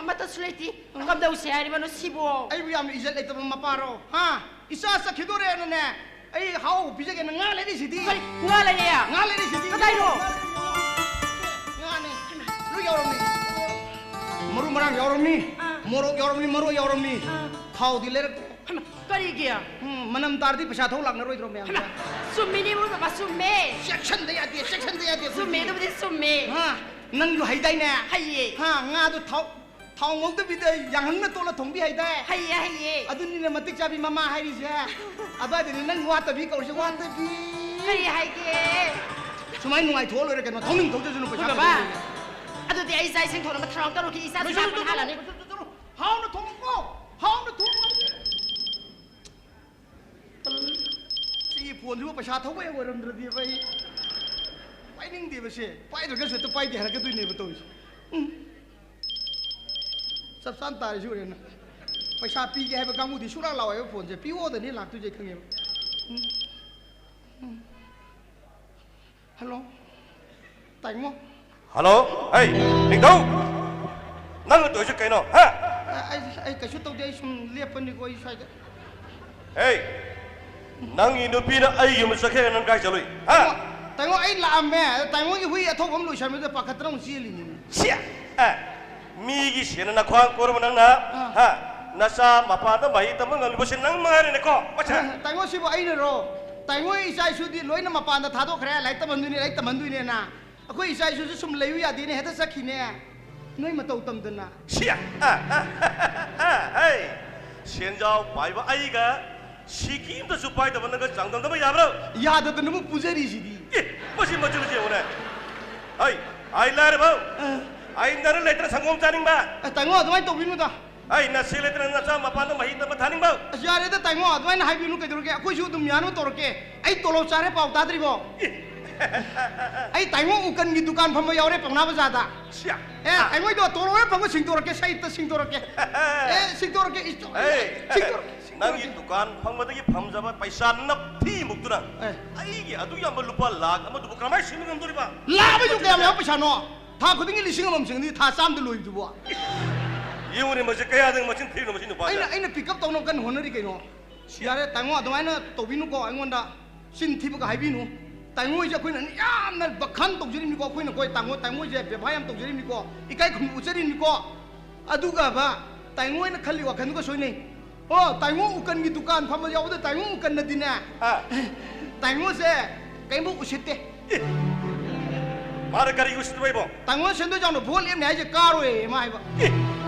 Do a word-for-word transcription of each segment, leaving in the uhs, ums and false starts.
ꯑꯃꯠꯇꯁꯨ ꯂꯩꯇꯦ꯫ ꯀꯝꯗꯧꯁꯦ ꯍꯥꯏꯔꯤꯕꯅꯣ ꯁꯤꯕꯣ? ꯑꯩꯕꯨ ꯌꯥꯝꯅ ꯏꯖꯠ ꯂꯩꯇꯕ ꯃꯄꯥꯔꯣ? ꯍꯥ? ꯏꯆꯥ ꯆꯠꯈꯤꯗꯣꯔꯦꯅꯅꯦ, ꯑꯩ ꯍꯥꯎ ꯄꯤꯖꯒꯦꯅ ꯉꯥ ꯂꯩꯔꯤꯁꯤꯗꯤ꯫ ꯀꯔꯤ? ꯉꯥ ꯂꯩꯔꯦ? ꯉꯥ ꯂꯩꯔꯤꯁꯤꯗꯤ꯫ ꯀꯗꯥꯏꯅꯣ? ꯉꯥꯅꯦ꯫ ꯂꯣꯏ ꯌꯥꯎꯔꯝꯃꯤ꯫ ꯃꯔꯨ ꯃꯔꯥꯡ ꯌꯥꯎꯔꯝꯃꯤ꯫ ꯑꯥ꯫ ꯃꯣꯔꯣꯛ ꯌꯥꯎꯔꯝꯃꯤ, ꯃꯔꯣꯏ ꯌꯥꯎꯔꯝꯃꯤ꯫ ꯑꯥ꯫ ꯊꯥꯎꯗꯤ ꯂꯩꯔꯛꯇꯦ꯫ ꯍꯩꯃꯥ, ꯀꯔꯤꯒꯤ? ꯎꯝ, ꯃꯅꯝ ꯇꯥꯔꯗꯤ ꯄꯩꯁꯥ ꯊꯧ ꯂꯥꯛꯅꯔꯣꯏꯗ꯭ꯔꯣ ꯃꯌꯥꯝꯁꯦ? ꯍꯩꯃꯥ, ꯆꯨꯝꯃꯤꯅꯦ, ꯏꯕꯨꯡꯉꯣ, ꯕꯕꯥ, ꯆꯨꯝꯃꯦ꯫ ꯆꯦꯛꯁꯤꯟꯗ ꯌꯥꯗꯦ, ꯆꯦꯛꯁꯤꯟꯗ ꯌꯥꯗꯦ꯫ ꯆꯨꯝꯃꯦ, ꯑꯗꯨꯕꯨꯗꯤ ꯆꯨꯝꯃꯦ꯫ ꯍꯥ, ꯅꯪꯁꯨ ꯍꯩꯗꯥꯏꯅꯦ? ꯍꯩꯌꯦ꯫ ꯍꯥ, ꯉꯥꯗꯣ ꯊꯥꯎ, ꯊꯥꯎ ꯉꯧꯗꯕꯤꯗ ꯌꯥꯡꯍꯟꯅ ꯇꯣꯠꯂ ꯊꯣꯡꯕꯤ ꯍꯩꯗꯥꯏ? ꯍꯩꯌꯦ, ꯍꯩꯌꯦ꯫ ꯑꯗꯨꯅꯤꯅꯦ ꯃꯇꯤꯛ ꯆꯥꯕꯤ ꯃꯃꯥ ꯍꯥꯏꯔꯤꯁꯦ꯫ ꯑꯗꯨꯋꯥꯏꯗꯅꯦ ꯅꯪ ꯋꯥꯠꯇꯕꯤ ꯀꯧꯔꯤꯁꯦ, ꯋꯥꯠꯇꯕꯤ꯫ ꯀꯔꯤ ꯍꯥꯏꯒꯦ? ꯁꯨꯃꯥꯏꯅ ꯅꯨꯡꯉꯥꯏꯊꯣꯛꯑ ꯂꯣꯏꯔꯦ ꯀꯩꯅꯣ, ꯊꯧꯅꯤꯡ ꯊꯧꯖꯁꯅꯨ, ꯄꯩꯁꯥ ꯍꯣꯏ, ꯕꯕꯥ꯫ ꯀꯩꯗꯧꯔꯒꯦ? ꯑꯗꯨꯗꯤ ꯑꯩ ꯆꯥꯛ ꯏꯁꯤꯡ ꯊꯣꯡꯅꯕ ꯊꯧꯔꯥꯡ ꯇꯧꯔꯨꯈꯤ, ꯏꯆꯥꯁꯨ ꯂꯣꯏꯁꯜꯂꯨ, ꯆꯥꯛ ꯂꯣꯏꯁꯜꯂꯨ, ꯍꯥꯜꯂꯅꯤ꯫ ꯂꯣꯏꯁꯜꯂꯨ, ꯂꯣꯏꯁꯜꯂꯨ꯫ ꯍꯥꯎꯅ ꯊꯣꯡꯉꯨꯀꯣ, ꯍꯥꯎꯅ ꯊꯣꯡꯉꯨ꯫ ꯁꯤꯒꯤ ꯐꯣꯟꯁꯤꯕꯨ ꯄꯩꯁꯥ ꯊꯧꯕ ꯍꯦꯛ ꯑꯣꯏꯔꯝꯗ꯭ꯔꯗꯤꯕ ꯑꯩ ꯄꯥꯏꯅꯤꯡꯗꯦꯕ ꯁꯦ꯫ ꯄꯥꯏꯗ꯭ꯔꯒꯁꯨ ꯍꯦꯛꯇ ꯄꯥꯏꯗꯦ ꯍꯥꯏꯔꯛꯀꯗꯣꯏꯅꯦꯕ ꯇꯧꯔꯤꯁꯦ꯫ ꯎꯝ꯫ ꯆꯞ ꯆꯥꯅ ꯇꯥꯔꯤꯁꯤ ꯎꯔꯦꯅ꯫ ꯄꯩꯁꯥ ꯄꯤꯒꯦ ꯍꯥꯏꯕ ꯀꯥꯡꯕꯨꯗꯤ ꯁꯨꯡꯂꯥꯛ ꯂꯥꯛꯑꯣꯏꯕ ꯐꯣꯟꯁꯦ꯫ ꯄꯤꯌꯣꯗꯅꯤ ꯂꯥꯛꯇꯣꯏꯁꯦ ꯑꯩ ꯈꯪꯉꯦꯕ꯫ ꯎꯝ꯫ ꯎꯝ꯫ ꯍꯜꯂꯣ꯫ ꯇꯥꯏꯉꯣ꯫ ꯍꯜꯂꯣ꯫ ꯍꯩ, ꯅꯤꯡꯊꯧ! ꯅꯪꯅ ꯇꯧꯔꯤꯁꯦ ꯀꯩꯅꯣ, ꯍꯥ? ꯑ-, ꯑꯩ, ꯑꯩ ꯀꯩꯁꯨ ꯇꯧꯗꯦ, ꯑꯩ ꯁꯨꯝ ꯂꯦꯞꯄꯅꯤꯀꯣ, ꯑꯩ ꯁ꯭ꯋꯥꯏꯗ꯫ ꯍꯩ, ꯅꯪꯒꯤ ꯅꯨꯄꯤꯅ ꯑꯩ ꯌꯨꯝꯗ ꯆꯠꯈ꯭ꯔꯦ, ꯅꯪ ꯀꯥꯏ ꯆꯠꯂꯨꯏ, ꯍꯥ? ꯇꯥꯏꯉꯣ, ꯇꯥꯏꯉꯣ, ꯑꯩ ꯂꯥꯛꯑꯝꯃꯦ꯫ ꯑꯗ ꯇꯥꯏꯉꯣꯒꯤ ꯍꯨꯏ ꯑꯊꯧꯕ ꯑꯃ ꯂꯣꯏꯁꯟꯕꯗꯨꯗ ꯄꯥꯈꯠꯇꯅ ꯑꯃꯨꯛ ꯆꯦꯜꯂꯤꯅꯤꯅꯦ꯫ ꯁꯤ, ꯑꯦ, ꯃꯤꯒꯤ ꯁꯦꯟꯅ ꯅꯈ꯭ꯋꯥꯡ ꯀꯣꯏꯔꯕ ꯅꯪꯅ, ꯑꯥ꯫ ꯍꯥ? ꯅꯆꯥ ꯃꯄꯥꯟꯗ ꯃꯍꯩ ꯇꯝꯕ ꯉꯝꯂꯤꯕꯁꯦ ꯅꯪ ꯃꯉꯥꯏꯔꯦꯅꯦꯀꯣ, ꯃꯁꯦ꯫ ꯑ, ꯇꯥꯏꯉꯣ, ꯁꯤꯕꯨ ꯑꯩꯅꯔꯣ? ꯇꯥꯏꯉꯣ, ꯏꯆꯥ ꯏꯁꯨꯗꯤ ꯂꯣꯏꯅ ꯃꯄꯥꯟꯗ ꯊꯥꯗꯣꯛꯈ꯭ꯔꯦ, ꯂꯥꯏꯔꯤꯛ ꯇꯝꯍꯟꯗꯣꯏꯅꯦ, ꯂꯥꯏꯔꯤꯛ ꯇꯝꯍꯟꯗꯣꯏꯅꯦꯅ꯫ ꯑꯩꯈꯣꯏ ꯏꯆꯥ ꯏꯁꯨꯁꯨ ꯁꯨꯝ ꯂꯩꯌꯨ ꯌꯥꯗꯦꯅꯦ, ꯍꯦꯛꯇ ꯆꯠꯈꯤꯅꯦ꯫ ꯅꯣꯏ ꯃꯇꯧ ꯇꯝꯗꯅ꯫ ꯁꯤ, ꯑ, ꯑ, ꯑ, ꯑ, ꯍꯩ, ꯁꯦꯟꯖꯥꯎ ꯄꯥꯏꯕ ꯑꯩꯒ ꯁꯤꯀꯤ ꯑꯝꯇꯁꯨ ꯄꯥꯏꯗꯕ ꯅꯪꯒ ꯆꯥꯡꯗꯝꯅꯕ ꯌꯥꯕ꯭ꯔꯣ? ꯌꯥꯗꯗꯅꯕꯨ ꯄꯨꯖꯔꯤꯁꯤꯗꯤ꯫ ꯑꯦ, ꯃꯁꯤ ꯃꯆꯨ ꯃꯆꯨ ꯌꯦꯡꯉꯨꯅꯦ꯫ ꯍꯩ, ꯑꯩ ꯂꯥꯏꯔꯕ꯫ ꯑ꯫ ꯑꯩ ꯅꯔ ꯂꯩꯇꯅ ꯁꯪꯒꯣꯝ ꯆꯥꯅꯤꯡꯕ꯫ ꯑ, ꯇꯥꯏꯉꯣ, ꯑꯗꯨꯃꯥꯏꯅ ꯇꯧꯕꯤꯅꯨꯗ꯫ ꯑꯩ ꯅꯁꯦ ꯂꯩꯇꯅ ꯅꯆꯥ ꯃꯄꯥꯟꯗ ꯃꯍꯩ ꯇꯝꯕ ꯊꯥꯅꯤꯡꯕ꯫ ꯑꯁ, ꯌꯥꯔꯦꯗ ꯇꯥꯏꯉꯣ, ꯑꯗꯨꯃꯥꯏꯅ ꯍꯥꯏꯕꯤꯅꯨ ꯀꯩꯗꯧꯔꯒꯦ? ꯑꯩꯈꯣꯏꯁꯨ ꯑꯗꯨꯝ ꯌꯥꯅꯕ ꯇꯧꯔꯛꯀꯦ꯫ ꯑꯩ ꯇꯣꯂꯣꯞ ꯆꯥꯔꯦ ꯄꯥꯎ ꯇꯥꯗ꯭ꯔꯤꯕꯣ? ꯑꯦ꯫ ꯑꯩ ꯇꯥꯏꯉꯣ ꯎꯀꯟꯒꯤ ꯗꯨꯀꯥꯟ ꯐꯝꯕ ꯌꯥꯎꯔꯦ ꯄꯥꯎꯅꯥ ꯕꯖꯥꯔꯗ꯫ ꯁꯤꯌꯥ꯫ ꯑꯦ, ꯑꯥ꯫ ꯇꯥꯏꯉꯣ, ꯑꯩꯗꯣ ꯇꯣꯂꯣꯞ ꯍꯦꯛ ꯐꯪꯕ ꯁꯤꯡꯗꯣꯔꯛꯀꯦ, ꯁꯩꯇ ꯁꯤꯡꯗꯣꯔꯛꯀꯦ꯫ ꯑꯦ, ꯁꯤꯡꯗꯣꯔꯛꯀꯦ, ꯏꯁ, ꯑꯦ, ꯁꯤꯡꯗꯣꯔꯛꯀꯦ, ꯁꯤꯡꯗꯣꯔꯛꯀꯦ꯫ ꯅꯪꯒꯤ ꯗꯨꯀꯥꯟ ꯐꯝꯕꯗꯒꯤ ꯐꯪꯖꯕ ꯄꯩꯁꯥ ꯅꯞꯊꯤ ꯃꯨꯛꯇꯨꯅ ꯑꯦ꯫ ꯑꯩꯒꯤ ꯑꯗꯨꯛ ꯌꯥꯝꯕ ꯂꯨꯄꯥ ꯂꯥꯈ ꯑꯃꯗꯨꯕꯨ ꯀꯔꯝꯍꯥꯏꯅ ꯁꯤꯟꯕ ꯉꯝꯗꯣꯔꯤꯕ? ꯂꯥꯈ ꯑꯃꯁꯨ ꯀꯌꯥꯝ ꯌꯥꯝꯕ ꯄꯩꯁꯥꯅꯣ? ꯊꯥ ꯈꯨꯗꯤꯡꯒꯤ ꯂꯤꯁꯤꯡ ꯑꯃꯃꯝ ꯆꯪꯉꯗꯤ ꯊꯥ ꯆꯥꯝꯗ ꯂꯣꯏꯕꯗꯨꯕꯣ? ꯌꯦꯡꯉꯨꯅꯦ, ꯃꯁꯤ ꯀꯌꯥꯗꯪ ꯃꯆꯤꯟ ꯊꯤꯔꯤꯅꯣ, ꯃꯁꯤ ꯅꯨꯄꯥꯁꯦ꯫ ꯑꯩꯅ, ꯑꯩꯅ pick up ꯇꯧꯅꯕ ꯀꯟꯅ ꯍꯣꯠꯅꯔꯤ ꯀꯩꯅꯣ꯫ ꯁꯤ ꯌꯥꯔꯦ, ꯇꯥꯃꯣ, ꯑꯗꯨꯃꯥꯏꯅ ꯇꯧꯕꯤꯅꯨꯀꯣ ꯑꯩꯉꯣꯟꯗ꯫ ꯆꯤꯟ ꯊꯤꯕꯒ ꯍꯥꯏꯕꯤꯅꯨ꯫ ꯇꯥꯏꯉꯣꯏꯁꯦ ꯑꯩꯈꯣꯏꯅ ꯌꯥꯝꯅ ꯕꯈꯥꯟ ꯇꯧꯖꯔꯤꯕꯅꯤꯀꯣ, ꯑꯩꯈꯣꯏꯅ ꯀꯣꯏ ꯇꯥꯏꯉꯣ-, ꯇꯥꯏꯉꯣꯏꯁꯦ ꯕꯦꯕꯥꯔ ꯌꯥꯝ ꯇꯧꯖꯔꯤꯕꯅꯤꯀꯣ, ꯏꯀꯥꯏ ꯈꯨꯝꯅꯕ ꯎꯠꯆꯔꯤꯕꯅꯤꯀꯣ꯫ ꯑꯗꯨꯒ ꯕ, ꯇꯥꯏꯉꯣꯏꯅ ꯈꯜꯂꯤ ꯋꯥꯈꯜꯗꯨꯒ ꯁꯣꯏꯅꯩ꯫ ꯑꯣ, ꯇꯥꯏꯉꯣ ꯎꯀꯟꯒꯤ ꯗꯨꯀꯥꯟ ꯐꯝꯕ ꯌꯥꯎꯕꯗ ꯇꯥꯏꯉꯣ ꯎꯀꯟꯅꯗꯤꯅꯦ, ꯑꯥ꯫ ꯇꯥꯏꯉꯣꯁꯦ ꯀꯩꯝꯐꯥꯎ ꯎꯁꯤꯠꯇꯦ꯫ ꯑꯦ, ꯃꯥꯅ ꯀꯔꯤ ꯎꯁꯤꯠꯇꯕꯩꯕꯣ? ꯇꯥꯏꯉꯣ ꯁꯦꯟꯗꯣꯏ ꯆꯥꯎꯅ ꯚꯣꯠ ꯂꯦꯞꯅꯤ ꯍꯥꯏꯁꯦ ꯀꯥꯔꯣꯏꯌꯦ ꯃꯥ ꯍꯥꯏꯕ꯫ ꯑꯦ,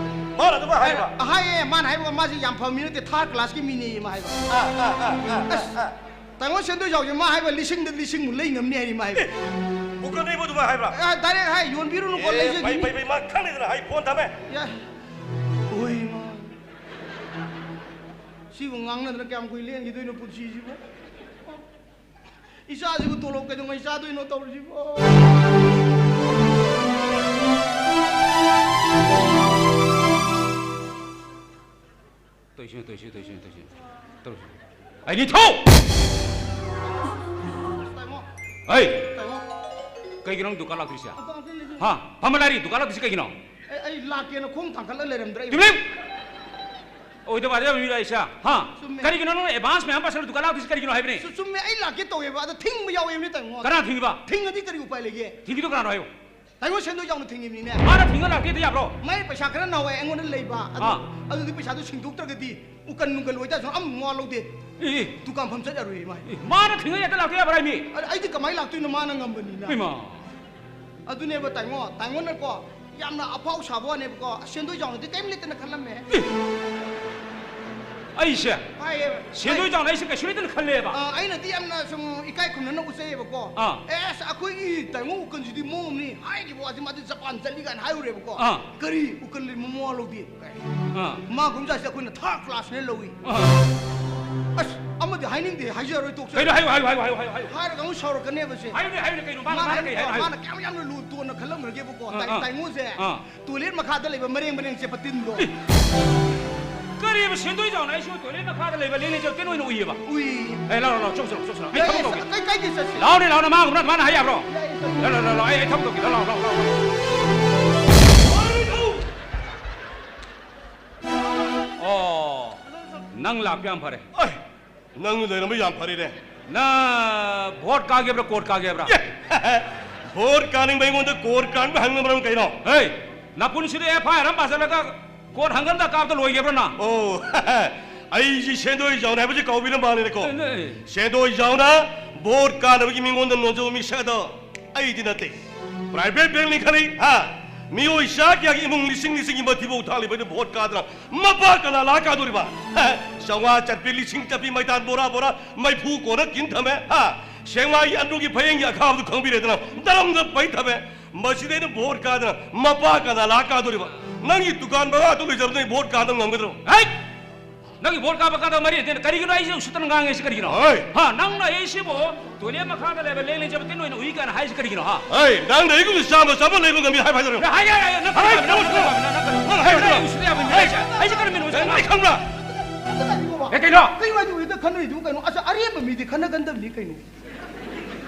ꯃꯥꯅ ꯑꯗꯨꯃꯥꯏ ꯍꯥꯏꯕ? ꯍꯥꯏꯌꯦ, ꯃꯥꯅ ꯍꯥꯏꯕ ꯃꯥꯁꯦ ꯌꯥꯝ ꯐꯕ ꯃꯤ ꯅꯠꯇꯦ, third class ꯀꯤ ꯃꯤꯅꯦꯌꯦ ꯃꯥ ꯍꯥꯏꯕ꯫ ꯑꯥ, ꯑꯥ, ꯑꯥ, ꯑꯥ, ꯑꯁ, ꯑꯥ, ꯑꯥ꯫ ꯇꯥꯏꯉꯣ ꯁꯦꯟꯗꯣꯏ ꯆꯥꯎꯁꯦ ꯃꯥ ꯍꯥꯏꯕ ꯂꯤꯁꯤꯡꯗ ꯂꯤꯁꯤꯡꯃꯨꯛ ꯂꯩ ꯉꯝꯅꯤ ꯍꯥꯏꯔꯤ ꯃꯥ ꯍꯥꯏꯕ꯫ ꯑꯦ, ꯄꯨꯀꯪꯅꯩꯕꯨ ꯑꯗꯨꯃꯥꯏ ꯍꯥꯏꯕ꯭ꯔꯥ? ꯑꯦ, direct ꯍꯥꯏ, ꯌꯣꯟꯕꯤꯔꯨꯅꯨꯀꯣ, ꯑꯦ, ꯂꯩꯖꯒꯤꯅꯤ꯫ ꯐꯩ, ꯐꯩ, ꯐꯩ, ꯃꯥ ꯈꯪꯉꯤꯗꯅ, ꯑꯩ phone ꯊꯝꯃꯦ꯫ ꯌꯥ꯫ ꯍꯣꯏ, ꯃꯥ꯫ ꯁꯤꯕꯨ ꯉꯥꯡꯅꯗꯅ ꯀꯌꯥꯝ ꯀꯨꯏ ꯂꯦꯟꯈꯤꯗꯣꯏꯅꯣ ꯄꯨꯟꯁꯤꯁꯤꯕꯨ? ꯏꯆꯥꯁꯤꯕꯨ ꯇꯣꯂꯣꯞ ꯀꯩꯗꯧꯉꯩ ꯆꯥꯗꯣꯏꯅꯣ ꯇꯧꯔꯤꯁꯤꯕꯣ? ꯇꯧꯏꯁꯤꯅ, ꯇꯧꯏꯁꯤꯅ, ꯇꯧꯏꯁꯤꯅ, ꯇꯧꯏꯁꯤꯅ꯫ ꯇꯧꯔꯤꯁꯤꯅ꯫ ꯑꯩ ꯅꯤꯡꯊꯧ! ꯇꯥꯏꯉꯣ꯫ ꯑꯩ! ꯇꯥꯏꯉꯣ꯫ ꯀꯩꯒꯤꯅꯣ ꯅꯪ ꯗꯨꯀꯥꯟ ꯂꯥꯛꯇ꯭ꯔꯤꯁꯦ? ꯑꯗꯣ ꯑꯪꯀꯜ, ꯂꯩꯁꯦ꯫ ꯍꯥ? ꯐꯝꯃ ꯂꯥꯛꯏ, ꯗꯨꯀꯥꯟ ꯂꯥꯛꯇ꯭ꯔꯤꯁꯦ ꯀꯩꯒꯤꯅꯣ? ꯑꯩ, ꯑꯩ ꯂꯥꯛꯀꯦꯅ ꯈꯣꯡ ꯊꯥꯡꯒꯠꯂ ꯂꯩꯔꯝꯗ꯭ꯔꯦ꯫ ꯇꯨꯃꯤꯟ! ꯑꯣꯏꯗꯕ ꯄꯥꯗꯕ ꯃꯤ ꯂꯥꯛꯏꯁꯦ, ꯍꯥ? ꯆꯨꯝꯃꯦ꯫ ꯀꯔꯤꯒꯤꯅꯣ ꯅꯪꯅ advance ꯃꯌꯥꯝ ꯄꯥꯁꯜꯂ ꯗꯨꯀꯥꯟ ꯂꯥꯛꯇ꯭ꯔꯤꯁꯦ ꯀꯔꯤꯒꯤꯅꯣ ꯍꯥꯏꯕꯅꯦ? ꯆꯨ-, ꯆꯨꯝꯃꯦ, ꯑꯩ ꯂꯥꯛꯀꯦ ꯇꯧꯋꯦꯕ, ꯑꯗ ꯊꯤꯡꯕ ꯌꯥꯎꯋꯦꯕꯅꯦ, ꯇꯥꯏꯉꯣ꯫ ꯀꯅꯥ ꯊꯤꯡꯉꯤꯕ? ꯊꯤꯡꯉꯗꯤ ꯀꯔꯤ ꯎꯄꯥꯏ ꯂꯩꯒꯦ? ꯊꯤꯡꯉꯤꯗꯣ ꯀꯅꯥꯅꯣ ꯍꯥꯏꯌꯣ? ꯇꯥꯏꯉꯣ ꯁꯦꯟꯗꯣꯏ ꯆꯥꯎꯅ ꯊꯤꯡꯉꯤꯕꯅꯤꯅꯦ꯫ ꯃꯥꯅ ꯊꯤꯡꯉ ꯂꯥꯛꯇꯦ ꯍꯦꯛꯇ ꯌꯥꯕ꯭ꯔꯣ? ꯃꯥꯏ ꯄꯩꯁꯥ ꯈꯔ ꯅꯍꯥꯟꯋꯥꯏ ꯑꯩꯉꯣꯟꯗ ꯂꯩꯕ, ꯑꯗꯨ, ꯑꯥ꯫ ꯑꯗꯨꯗꯤ ꯄꯩꯁꯥꯗꯣ ꯁꯤꯡꯗꯣꯛꯇ꯭ꯔꯒꯗꯤ ꯎꯀꯟ ꯅꯨꯡꯀꯟ ꯑꯣꯏꯇꯥꯔꯁꯨ ꯑꯃ ꯃꯋꯥ ꯂꯧꯗꯦ꯫ ꯑꯦ, ꯑꯦ꯫ ꯗꯨꯀꯥꯟ ꯐꯝ ꯆꯠ ꯌꯥꯔꯣꯏꯌꯦ ꯃꯥ꯫ ꯑꯦ, ꯃꯥꯅ ꯊꯤꯡꯉ ꯍꯦꯛꯇ ꯂꯥꯛꯇ ꯌꯥꯕ꯭ꯔꯥ ꯍꯥꯏꯃꯤ? ꯑꯗ ꯑꯩꯗꯤ ꯀꯃꯥꯏꯅ ꯂꯥꯛꯇꯣꯏꯅꯣ, ꯃꯥꯅ ꯉꯝꯕꯅꯤꯅ꯫ ꯏꯃꯥ꯫ ꯑꯗꯨꯅꯦꯕ ꯇꯥꯏꯉꯣ, ꯇꯥꯏꯉꯣꯅꯀꯣ, ꯌꯥꯝꯅ ꯑꯐꯥꯎ ꯁꯥꯕ ꯋꯥꯅꯦꯕꯀꯣ, ꯑꯁ, ꯁꯦꯟꯗꯣꯏ ꯆꯥꯎꯅꯗꯤ ꯀꯔꯤꯝ ꯂꯩꯇꯅ ꯈꯜꯂꯝꯃꯦ꯫ ꯑꯦ! ꯑꯩꯁꯦ? ꯍꯥꯏꯌꯦ, ꯁꯦꯟꯗꯣꯏ ꯍꯥꯏ-, ꯆꯥꯎꯅ ꯑꯩꯁꯦ ꯀꯩꯁꯨ ꯂꯩꯇꯅ ꯈꯜꯂꯦꯕ꯫ ꯑ, ꯑꯩꯅꯗꯤ ꯌꯥꯝꯅ ꯁꯨꯝ ꯏꯀꯥꯏ ꯈꯨꯝꯅꯅ ꯎꯠꯆꯩꯌꯦꯕꯀꯣ꯫ ꯑꯥ꯫ ꯑꯦꯁ, ꯑꯩꯈꯣꯏꯒꯤ ꯇꯥꯏꯉꯣ ꯎꯀꯟꯁꯤꯗꯤ ꯃꯑꯣꯡ ꯑꯃꯅꯤ, ꯍꯥꯏꯈꯤꯕ ꯋꯥꯁꯦ ꯃꯥꯗꯤ ꯖꯄꯥꯟ ꯆꯠꯂꯤ ꯀꯥꯏꯅ ꯍꯥꯏꯔꯨꯔꯦꯕꯀꯣ꯫ ꯑꯥ꯫ ꯀꯔꯤ ꯎꯀꯜ ꯂꯩ ꯃꯃꯥ ꯂꯧꯗꯦ ꯀꯥꯏ꯫ ꯑꯥ꯫ ꯃꯥꯒꯨꯝꯖꯥꯁꯦ ꯑꯩꯈꯣꯏꯅ third class ꯅꯦ ꯂꯧꯏ꯫ ꯑꯥ꯫ ꯑꯁ, ꯑꯃꯗꯤ ꯍꯥꯏꯅꯤꯡꯗꯦ, ꯍꯥꯏꯖꯔꯣꯏ, ꯇꯣꯛꯆꯔꯣꯏ꯫ ꯀꯩꯅꯣ? ꯍꯥꯏꯌꯨ, ꯍꯥꯏꯌꯨ, ꯍꯥꯏꯌꯨ, ꯍꯥꯏꯌꯨ, ꯍꯥꯏꯌꯨ, ꯍꯥꯏꯌꯨ꯫ ꯍꯥꯏꯔꯒ ꯑꯃꯨꯛ ꯁꯥꯎꯔꯛꯀꯅꯦꯕ ꯁꯦ꯫ ꯍꯥꯏꯌꯨꯅꯦ, ꯍꯥꯏꯌꯨꯅꯦ, ꯀꯩꯅꯣ? ꯃꯥꯅ, ꯃꯥꯅ ꯃꯥꯅ ꯀꯩ ꯍꯥꯏꯅꯣ ꯍꯥꯏꯌꯨ꯫ ꯃꯥꯅ ꯀꯌꯥꯝ ꯌꯥꯝꯅ ꯂꯨ ꯇꯣꯟꯅ ꯈꯜꯂꯝꯈ꯭ꯔꯒꯦꯕꯀꯣ, ꯑꯥ, ꯇꯥꯏ-, ꯑꯥ꯫ ꯇꯥꯏꯉꯣꯁꯦ꯫ ꯑꯥ꯫ Toilet ꯃꯈꯥꯗ ꯂꯩꯕ ꯃꯔꯦꯡ ꯃꯔꯦꯡ ꯆꯦꯠꯄ ꯇꯤꯟꯗꯣ꯫ ꯑꯦ! ꯀꯔꯤꯕ ꯁꯦꯟꯗꯣꯏ ꯆꯥꯎꯅ ꯑꯩꯁꯨ toilet ꯃꯈꯥꯗ ꯂꯩꯕ ꯂꯦꯡꯂꯩ ꯆꯦꯠꯄ ꯇꯤꯟ ꯑꯣꯏꯅ ꯎꯏꯌꯦꯕ? ꯎꯏ꯫ ꯑꯦ, ꯂꯥꯎ, ꯂꯥꯎ, ꯂꯥꯎ, ꯆꯧꯁꯤ, ꯂꯥꯎ, ꯆꯧꯁꯤ, ꯂꯥꯎ꯫ ꯑꯩ ꯌꯥꯏ, ꯊꯕꯛ ꯇꯧꯒꯦ꯫ ꯀꯩ, ꯀꯩꯒꯤ ꯆꯠꯁꯤ? ꯂꯥꯎꯅꯦ, ꯂꯥꯎꯅꯦ, ꯃꯥ ꯉꯝꯅ ꯑꯗꯨꯃꯥꯏꯅ ꯍꯥꯏ ꯌꯥꯕ꯭ꯔꯣ? ꯌꯥꯏ, ꯆꯠꯁꯤ꯫ ꯂꯥꯎ, ꯂꯥꯎ, ꯂꯥꯎ, ꯂꯥꯎ, ꯑꯩ, ꯑꯩ ꯊꯕꯛ ꯇꯧꯒꯦ꯫ ꯂꯥꯎ, ꯂꯥꯎ, ꯂꯥꯎ, ꯂꯥꯎ꯫ ꯅꯪ ꯂꯥꯛꯄ ꯌꯥꯝ ꯐꯔꯦ꯫ ꯑꯩ, ꯅꯪ ꯂꯩꯔꯝꯕ ꯌꯥꯝ ꯐꯔꯦꯅꯦ꯫ ꯅꯪ ꯚꯣꯠ ꯀꯥꯒꯦꯕ꯭ꯔꯥ, ꯀꯣꯔꯠ ꯀꯥꯒꯦꯕ꯭ꯔꯥ? ꯚꯣꯠ ꯀꯥꯅꯤꯡꯕ ꯑꯩꯉꯣꯟꯗ ꯀꯣꯔꯠ ꯀꯥꯅꯤꯡꯕ ꯍꯪꯅꯕ ꯃꯔꯝ ꯀꯩꯅꯣ? ꯍꯦ, ꯅꯄꯨꯟꯁꯤꯗ ꯑꯦꯐ ꯑꯥꯏ ꯑꯥꯔ ꯑꯃ ꯄꯥꯁꯤꯜꯂꯒ ꯀꯣꯔꯠ ꯍꯪꯒꯟꯗ ꯀꯥꯕꯗ ꯂꯣꯏꯒꯦꯕ꯭ꯔꯣ ꯅꯪ? ꯑꯣ, ꯑꯩꯁꯤ ꯁꯦꯟꯗꯣꯏ ꯖꯥꯎꯅ ꯍꯥꯏꯕꯁꯤ ꯀꯥꯎꯕꯤꯔ ꯃꯥꯜꯂꯦꯅꯦꯀꯣ꯫ ꯑꯦ, ꯑꯦ꯫ ꯁꯦꯟꯗꯣꯏ ꯖꯥꯎꯅ ꯚꯣꯠ ꯀꯥꯅꯕꯒꯤ ꯃꯤꯉꯣꯟꯗ ꯅꯣꯟꯖꯕ ꯃꯤꯁꯛ ꯑꯗꯣ ꯑꯩꯗꯤ ꯅꯠꯇꯦ꯫ ꯄ꯭ꯔꯥꯏꯚꯦꯠ ꯕꯦꯡꯛꯅꯤ ꯈꯜꯂꯤ, ꯍꯥ? ꯃꯤꯑꯣꯏ ꯆꯥ ꯀꯌꯥꯒꯤ ꯏꯃꯨꯡ ꯂꯤꯁꯤꯡ ꯂꯤꯁꯤꯡꯒꯤ ꯃꯊꯤꯕꯣꯡ ꯊꯥꯜꯂꯤꯕ ꯑꯩꯅ ꯚꯣꯠ ꯀꯥꯗꯅ ꯃꯄꯥ ꯀꯅꯥ ꯂꯥꯛ ꯀꯥꯗꯣꯔꯤꯕ? ꯆꯥꯝꯃꯉꯥ ꯆꯠꯄꯤ, ꯂꯤꯁꯤꯡ ꯆꯠꯄꯤ ꯃꯩꯇꯥꯟ ꯕꯣꯔꯥ ꯕꯣꯔꯥ ꯃꯩꯐꯨ ꯀꯣꯟꯅ ꯀꯤꯟ ꯊꯝꯃꯦ, ꯍꯥ? ꯁꯦꯡꯃꯥꯏꯒꯤ ꯑꯟꯗ꯭ꯔꯣꯒꯤ ꯐꯌꯦꯡꯒꯤ ꯑꯈꯥꯕꯗꯨ ꯈꯪꯕꯤꯔꯦꯗꯅ ꯗꯔꯝꯗ ꯄꯩ ꯊꯝꯃꯦ꯫ ꯃꯁꯤꯗ ꯑꯩꯅ ꯚꯣꯠ ꯀꯥꯗꯅ ꯃꯄꯥ ꯀꯅꯥ ꯂꯥꯛ ꯀꯥꯗꯣꯔꯤꯕ? ꯅꯪꯒꯤ ꯗꯨꯀꯥꯟ ꯃꯉꯥ ꯇꯨꯛ ꯂꯩꯖꯕꯗꯨꯅ ꯑꯩ ꯚꯣꯠ ꯀꯥꯗꯅ ꯉꯝꯒꯗ꯭ꯔꯣ? ꯍꯩ! ꯅꯪꯒꯤ ꯚꯣꯠ ꯀꯥꯕ ꯀꯥꯗꯕ ꯃꯔꯤ ꯂꯩꯇꯦ꯫ ꯀꯔꯤꯒꯤꯅꯣ ꯑꯩꯁꯦ ꯎꯁꯤꯠꯇꯅ ꯉꯥꯡꯉꯤꯁꯤ ꯀꯔꯤꯒꯤꯅꯣ? ꯍꯣꯏ꯫ ꯍꯥ, ꯅꯪꯅ ꯑꯩꯁꯤꯕꯨ ꯇꯣꯏꯂꯦꯠ ꯃꯈꯥꯗ ꯂꯩꯕ ꯂꯦꯡ ꯂꯦꯡꯖꯕ ꯇꯤꯟ ꯑꯣꯏꯅ ꯎꯏ ꯀꯥꯏꯅ ꯍꯥꯏꯁꯤ ꯀꯔꯤꯒꯤꯅꯣ, ꯍꯥ? ꯍꯩ, ꯅꯪꯅ ꯑꯩꯒꯨꯝꯕ ꯆꯥꯝꯃ ꯆꯥꯝꯃ ꯂꯩꯕ ꯉꯝꯃꯤ ꯍꯥꯏꯕ ꯍꯥꯏꯗꯣꯏꯔꯣ? ꯍꯥꯏ, ꯍꯥꯏ, ꯍꯥꯏ, ꯅꯪ ꯀꯔꯤ ꯍꯥꯏ, ꯄꯥꯝꯃꯤꯅꯣ? ꯅꯪ ꯀꯔꯤ ꯄꯥꯝꯃꯤꯅꯣ? ꯍꯥꯏ, ꯅꯪ ꯑꯩ ꯎꯁꯤꯠꯇ ꯌꯥꯕ ꯃꯤ ꯅꯠꯇꯦ꯫ ꯑꯩꯁꯦ ꯀꯔꯝꯕ ꯃꯤꯅꯣ? ꯅꯪ ꯂꯣꯏ ꯈꯪꯕ꯭ꯔꯥ? ꯑꯦ, ꯀꯩꯅꯣ? ꯀꯩ ꯋꯥꯏꯗꯨ ꯍꯦꯛꯇ ꯈꯟꯅꯔꯤꯗꯨꯕꯨ ꯀꯩꯅꯣ? ꯑꯁ, ꯑꯔꯦꯝꯕ ꯃꯤꯗꯤ ꯈꯟꯅꯒꯟꯗꯕꯅꯤ ꯀꯩꯅꯣ꯫